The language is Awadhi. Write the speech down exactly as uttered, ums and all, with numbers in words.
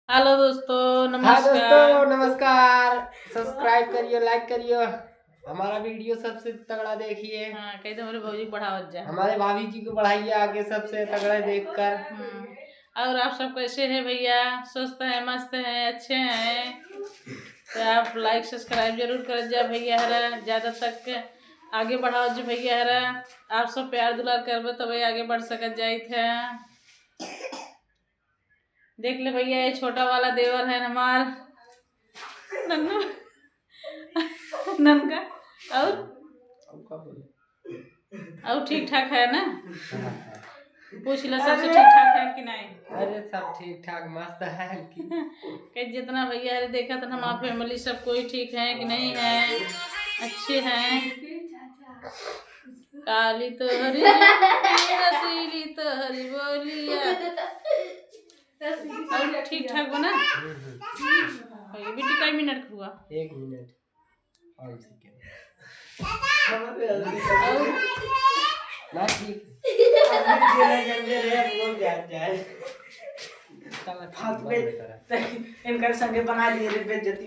हेलो दोस्तों, हाँ नमस्कार। दोस्तों, नमस्कार। सब्सक्राइब करियो, लाइक करियो, हमारा वीडियो सबसे तगड़ा देखिए। हाँ, कह दे हमारे भौजी को बढ़ावत जा। हमारे भाभी जी को बढ़ाइए आगे, सबसे तगड़ा देखकर। हम्म। और आप सब कैसे हैं भैया? स्वस्थ हैं, मस्त हैं, अच्छे हैं? तो आप लाइक सब्सक्राइब जरूर कर जा भैया हरा, ज्यादा तक आगे बढ़ाओ जी भैया हरा। आप सब प्यार दुलार करबे तबे आगे बढ़ सकत जाइत है। देख ले भैया, ये छोटा वाला देवर है हमार नन्नू, ननका। और अब का बोले? और ठीक ठाक है ना? हाँ, हाँ। पूछ लो सबसे ठीक ठाक है कि नहीं? अरे, सब ठीक ठाक, मस्त है कि। के जितना भैया रे देखा था, हमार फैमिली सब कोई ठीक है कि नहीं है, अच्छे हैं? काली तोहरी रसीली तोहरी बोलिया। और ठीक ठाक बना। हम्म, हम्म। और ये भी टिकाई मिनट हुआ। एक मिनट। और इसे क्या? और ना, ठीक। फालतू के इनकर संगे बना लिए रे बेइज्जती।